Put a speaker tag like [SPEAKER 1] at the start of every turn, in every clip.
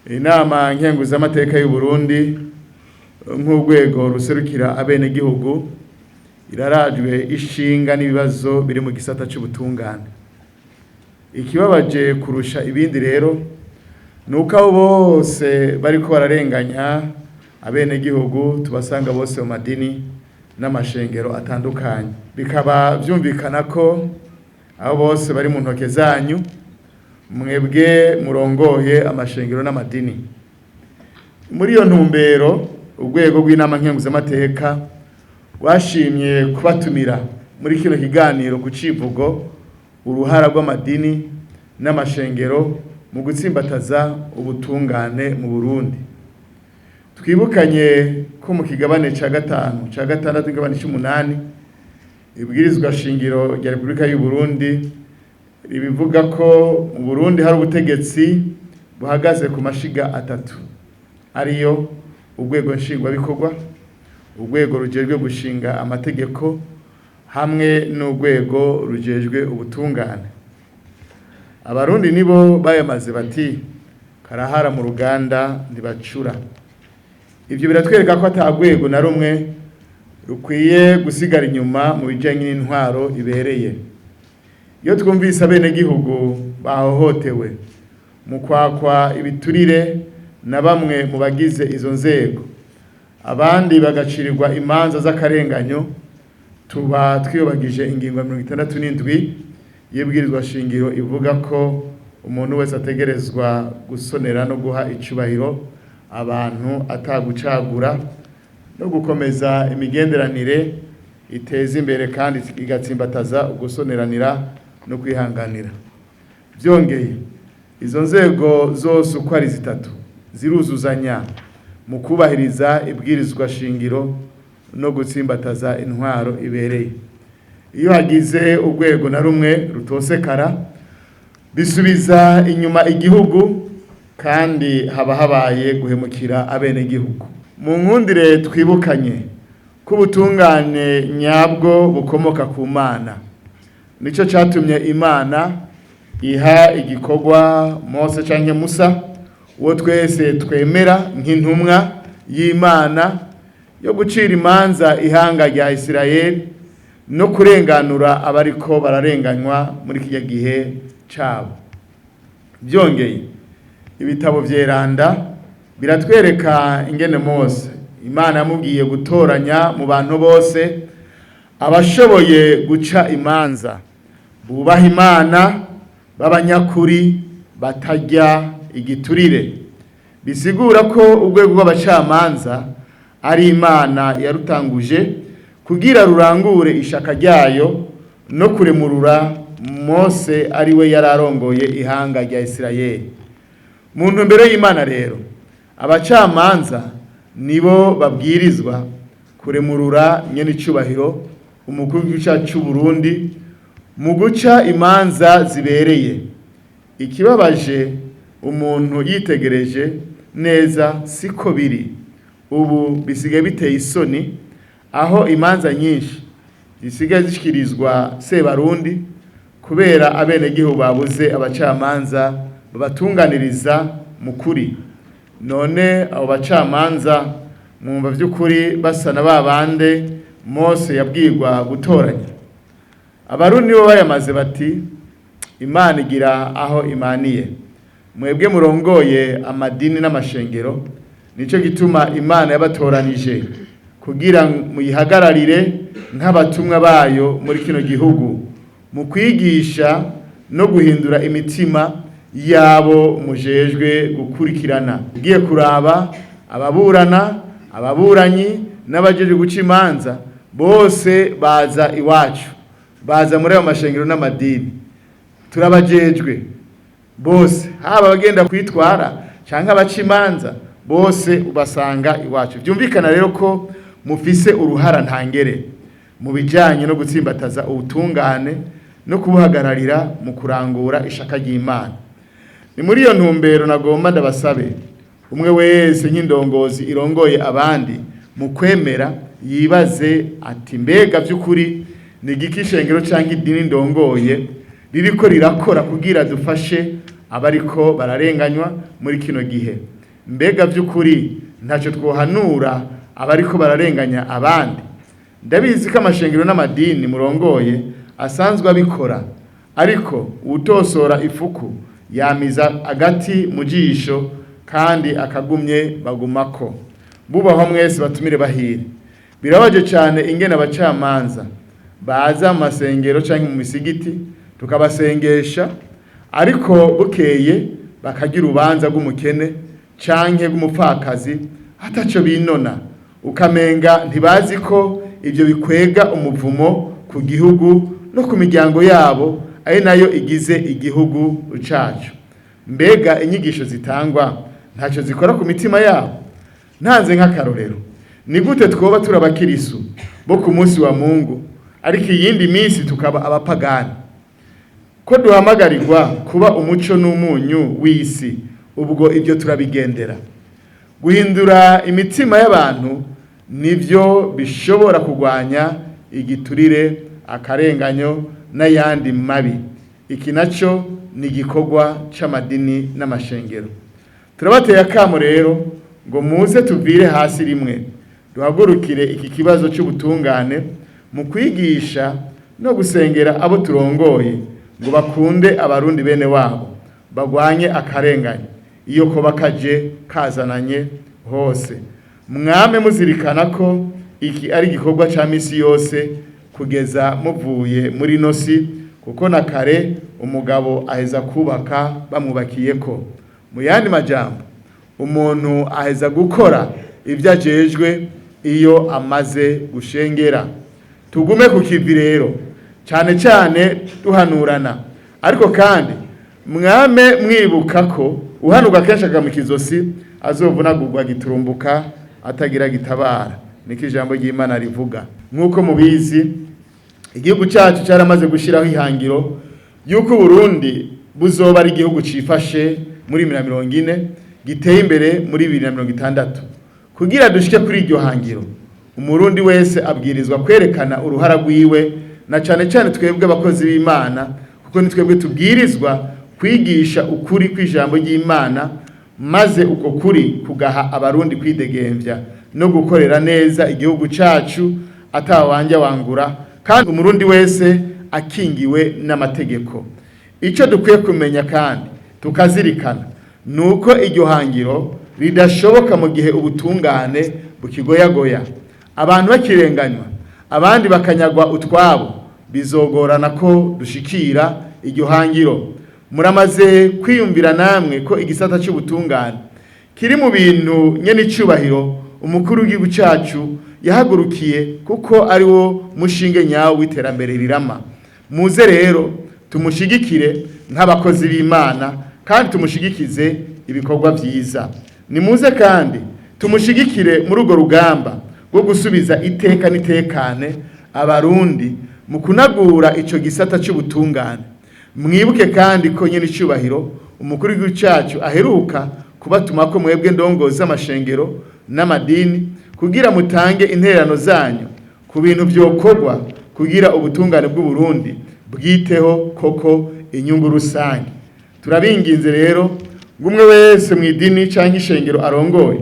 [SPEAKER 1] Inama nkenguzamateka y'u Burundi nk'urwego ruserukira abenegihugu irarajwe ishinga n'ibibazo biri mu gisata c'ubutungane. Ikibabaje kurusha ibindi rero nuko abo bose bariko bararenganya abenegihugu tubasanga bose mu madini n'amashengero atandukanye. Bikaba vyumvikana ko abo bose bari mu ntoke zanyu mwebwe murongoye amashengero n'amadini. Muri iyo ntumbero urwego rw'inama nkenguzamateka rwashimye kubatumira muri kino kiganiro ku civugo uruhara rw'amadini n'amashengero mu gutsimbataza ubutungane mu Burundi. Twibukanye ko mu kigabane ca gatanu, ca gatandatu n'ikigabane c'umunani ibwirizwa shingiro rya Repubulika y'u Burundi ribivuga ko mu Burundi hari ubutegetsi buhagaze ku mashiga atatu ariyo urwego nshingwabikorwa, urwego rujejwe gushinga amategeko hamwe n'urwego rujejwe ubutungane. Abarundi nibo bayamaze bati karahara mu ruganda ntibacura. Ivyo biratwereka ko ata rwego na rumwe rukwiye gusigara inyuma mu bijanye n'intwaro ibereye. Iyo twumvise abenegihugu bahohotewe mu kwakwa ibiturire na bamwe mu bagize izo nzego, abandi bagacirirwa imanza z'akarenganyo, tuba twiyobagije ingingo ya 67 y'ibwirizwa shingiro ivuga ko umuntu wese ategerezwa gusonera no guha icubahiro abantu atagucagura no gukomeza imigenderanire iteza imbere kandi igatsimbataza ugusoneranira no kwihanganira. Vyongeye izo nzego zose uko ari zitatu ziruzuzanya mu kubahiriza ibwirizwa shingiro no gutsimbataza intwaro ibereye. Iyo hagize urwego na rumwe rutosekara bisubiza inyuma igihugu kandi haba habaye guhemukira abenegihugu. Mu nkundire twibukanye ko ubutungane nyabwo bukomoka ku Mana. Nico catumye Imana iha igikorwa Mose canke Musa uwo twese twemera nk'intumwa y'Imana yo gucira imanza ihanga rya Isirayeli no kurenganura abariko bararenganywa muri kirya gihe cabo. Vyongeye ibitabo vyeranda biratwereka ingene Mose Imana yamubwiye gutoranya mu bantu bose abashoboye guca imanza bubaha Imana b'abanyakuri batarya igiturire. Bisigura ko urwego rw'abacamanza ari Imana yarutanguje kugira rurangure ishaka ryayo no kuremurura Mose ari we yararongoye ihanga rya Isirayeli. Mu ntumbero y'Imana rero abacamanza nibo babwirizwa kuremurura nyene icubahiro umukuru w'igihugu cacu c'u Burundi mu guca imanza zibereye. Ikibabaje umuntu yitegereje neza siko biri. Ubu bisigaye biteye isoni aho imanza nyinshi zisigaye zishikirizwa Sebarundi kubera abenegihugu babuze abacamanza babatunganiriza mu kuri. None abo bacamanza mwumva vy'ukuri basa na babande Mose yabwirwa gutoranya. Abarundi bo bayamaze bati Imana igira aho imaniye. Mwebwe murongoye amadini n'amashengero, nico gituma Imana yabatoranije kugira muyihagararire nk'abatumwa bayo muri kino gihugu mu kwigisha no guhindura imitima yabo mujejwe gukurikirana. Ugiye kuraba ababurana, ababuranyi n'abajejwe guca imanza bose baza iwacu, baza muri ayo mashengero n'amadini. Turabajejwe bose, haba abagenda kwitwara canke abaca imanza, bose ubasanga iwacu. Vyumvikana rero ko mufise uruhara ntangere mu bijanye no gutsimbataza ubutungane no kubuhagararira mu kurangura ishaka ry'Imana. Ni muri iyo ntumbero nagomba ndabasabe umwe wese nk'indongozi irongoye abandi mu kwemera yibaze ati mbega vy'ukuri ni igiki ishengero canke idini ndongoye ririko rirakora kugira dufashe abariko bararenganywa muri kino gihe. Mbega vy'ukuri ntacyo twohanura abariko bararenganya abandi? Ndabizi ko amashengero n'amadini murongoye asanzwe abikora, ariko uwutosora ifuku yamiza agati mu jisho kandi akagumye bagumako. Bubahwa mwese batumire bahire. Birabaje cyane ingene abacamanza baza mu masengero canke mu misigiti tukabasengesha, ariko bukeye bakagira urubanza rw'umukene canke rw'umupfakazi ataco binona, ukamenga ntibazi ko ivyo bikwega umuvumo ku gihugu no ku miryango yabo, ari nayo igize igihugu cacu. Mbega inyigisho zitangwa ntacyo zikora ku mitima yabo? Ntanze nk'akarorero, ni gute twoba turi abakirisu bo ku munsi wa Mungu ariko iyindi minsi tukaba abapagani? Ko duhamagarirwa kuba umuco n'umunyu w'isi, ubwo ibyo turabigendera. Guhindura imitima y'abantu nivyo bishobora kurwanya igiturire, akarenganyo n'ayandi mabi. Iki naco ni igikorwa c'amadini n'amashengero. Turabateye akamo rero ngo muze tuvire hasi rimwe, duhagurukire iki kibazo c'ubutungane mu kwigisha no gusengera abo turongoye ngo bakunde abarundi bene wabo, bagwanye akarengane iyo koba kaje kazananye hose. Mwame muzirikana ko iki ari igikorwa ca misi yose kugeza muvuye muri nosi, kuko na kare umugabo aheza kubaka bamwubakiyeko. Mu yandi majambo, umuntu aheza gukora ivyo ajejwe iyo amaze gushengera. Tugume ku kivi rero, cane cane duhanurana, ariko kandi mwame mwibuka ko uhanuka kenshi akamuka izosi azovunagurwa giturumbuka atagira gitabara. Niko ijambo ry'Imana rivuga. Nk'uko mubizi, igihugu cyacu cyaramaze gushyiraho ihangiro y'uko Burundi buzoba ari igihugu cifashe muri 2040, giteye imbere muri 2060. Kugira dushike kuri iryo hangiro, umurundi wese abwirizwa kwerekana uruhara rwiwe, na cane cane twebwe abakozi b'Imana, kuko ni twebwe tubwirizwa kwigisha ukuri kw'ijambo ry'Imana, maze uko kuri kugaha abarundi kwidegemvya no gukorera neza igihugu cacu atawanja wangura, kandi umurundi wese akingiwe n'amategeko. Ico dukwiye kumenya kandi tukazirikana nuko iryo hangiro ridashoboka mu gihe ubutungane bukigoyagoya, abantu bakirenganywa, abandi bakanyagwa utwabo. Bizogorana ko dushikira iryo hangiro. Muramaze kwiyumvira namwe ko igisata c'ubutungane kiri mu bintu nyene icubahiro umukuru w'igihugu cacu yahagurukiye, kuko ari wo mushinge nyawo w'iterambere rirama. Muze rero tumushigikire nk'abakozi b'Imana, kandi tumushigikize ibikorwa vyiza. Nimuze kandi tumushigikire muri urwo rugamba rwo gusubiza iteka n'itekane abarundi mu kunagura ico gisata c'ubutungane. Mwibuke kandi ko nyene icubahiro umukuru w'igihugu cacu aheruka kubatuma ko mwebwe ndongozi z'amashengero n'amadini kugira mutange intererano zanyu ku bintu vyokorwa kugira ubutungane bw'Uburundi bwiteho koko inyungu rusange. Turabinginze rero ngo umwe wese mu idini canke ishengero arongoye,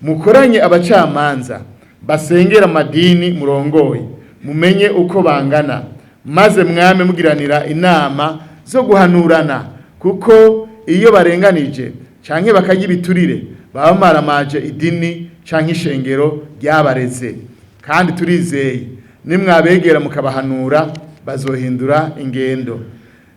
[SPEAKER 1] mukoranye abacamanza basengera amadini murongoye, mumenye uko bangana, maze mwame mugiranira inama zo guhanurana, kuko iyo barenganije canke bakarya ibiturire baba bamaramaje idini canke ishengero ryabareze. Kandi turizeye nimwabegera mukabahanura bazohindura ingendo.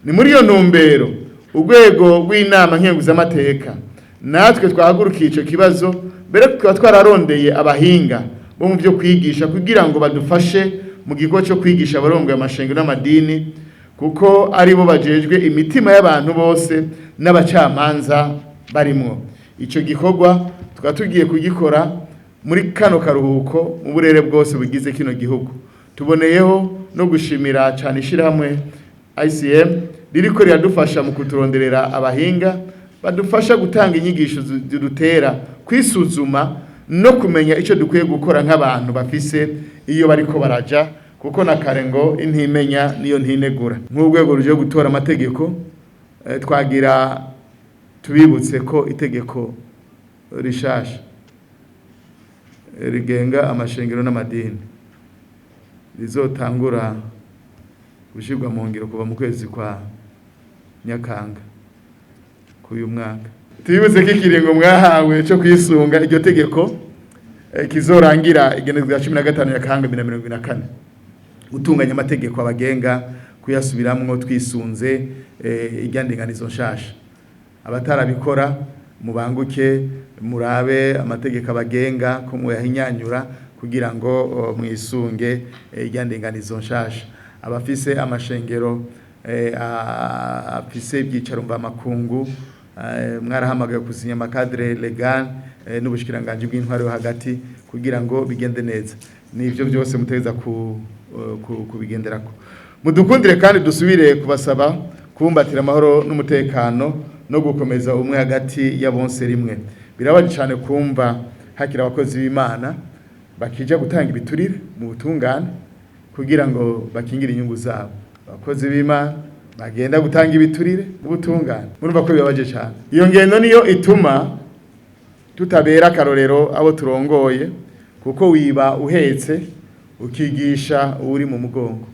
[SPEAKER 1] Ni muri iyo ntumbero urwego rw'inama nkenguzamateka natwe twahagurukiye ico kibazo, mbere tukaba twararondeye abahinga bo mu byo kwigisha kugira ngo badufashe mu gikorwa cyo kwigisha abarongoye amashengero n'amadini, kuko aribo bajejwe imitima y'abantu bose n'abacamanza barimwo. Ico gikorwa tukaba tugiye kugikora muri kano karuhuko mu burere bwose bugize kino gihugu. Tuboneyeho no gushimira cyane ishirahamwe ICM ririko riradufasha mu kuturonderera abahinga badufasha gutanga inyigisho zidutera kwisuzuma no kumenya ico dukwiye gukora nk'abantu bafise iyo bariko baraja, kuko na kare ngo intimenya niyo ntinegura. Nk'urwego ruje gutora amategeko, twagira tubibutse ko itegeko rishasha rigenga amashengero n'amadini rizotangura gushirwa mu ngiro kuva mu kwezi kwa Nyakanga k'uyu mwaka. Tubibutse ko ikiringo mwahawe co kwisunga iryo tegeko kizorangira igenekerezo rya 15 Nyakanga 2024. Gutunganya amategeko abagenga, kuyasubiramwo twisunze irya ndinganizo nshasha. Abatarabikora mubanguke murabe amategeko abagenga ko muyahinyanyura kugira ngo mwisunge irya ndinganizo nshasha. Abafise amashengero afise ibyicaro mvamakungu, mwarahamagaye kusinya ama cadre légal n'ubushikiranganje bw'intwaro yo hagati kugira ngo bigende neza. Nivyo byose mutegeza kubigenderako. Mudukundire kandi dusubire kubasaba kubumbatira amahoro n'umutekano no gukomeza umwe hagati ya bonse rimwe. Birabaje cyane kumva hakira abakozi b'Imana bakija gutanga ibiturire mu butungane kugira ngo bakingire inyungu zabo. Abakozi b'Imana bagenda gutanga ibiturire mu butungane, murumva ko bibabaje cyane. Iyo ngendo niyo ituma tutabera akarorero abo turongoye, kuko wiba uhetse ukigisha uri mu mugongo.